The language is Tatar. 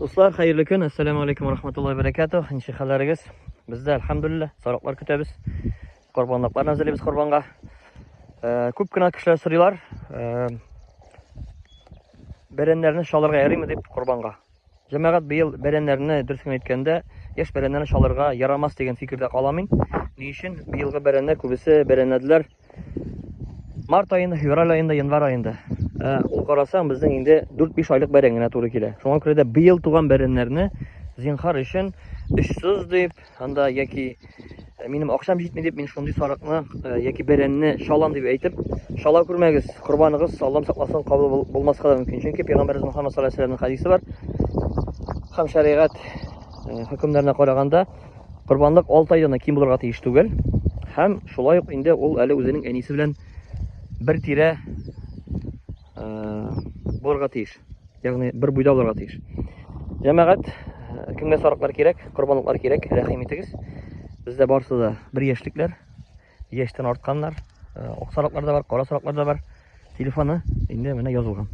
Дуслар, хәерле көн. Ассаламу алейкум ва рахматуллаһи ва баракатуһ. Ничек хәлләрегез? Бездә әлхәмдүлилләһ, сарыклар көтәбез. Корбанлыклар әзерлибез корбанга. Э, күп кенә кешеләр сорыйлар, э, бәрәннәрне чалырга ярыймы дип корбанга. Җәмәгать быел бәрәннәрне, дөресен әйткәндә, яшь бәрәннәрне чалырга ярамас дигән фикердә калам мин. Ни өчен? Быелгы бәрәннәр күбесе бәрәнләделәр. Март аенда, февраль аенда, январь аенда. Ә, ул карасаң, безнең инде 4-5 айлык бәрән генә туры килә. Шуңа күрә дә быел туган бәрәннәрне зинхар өчен 300 дип, анда яки э, минем акчам җитми дип, мин шундый сарыкны э, яки бәрәнне чалам дип әйтеп, чала күрмәгез. Корбаныгыз, Аллам сакласын, кабул булмаска да мөмкин. Чөнки Пәйгамбәребез Мөхәммәд саллаллаһу алейһи вәсәлләмнең хәдисе бар. Һәм шәригать э, хөкемнәренә караганда, Корбанлык 6 айдан да ким булырга тиеш түгел. Һәм шулай ук инде ул әле үзенең әнисе белән бер тирә э, булырга тиеш. Ягъни бер буйда булырга тиеш. Җәмәгать, э, кемгә сарыклар кирәк, корбанлыклар кирәк, рәхим итегез. Бездә барысы да бер яшьлекләр, яшьтән артканнар. Э, ак сарыклар да бар, кара сарыклар да бар. Телефоны инде менә язылган.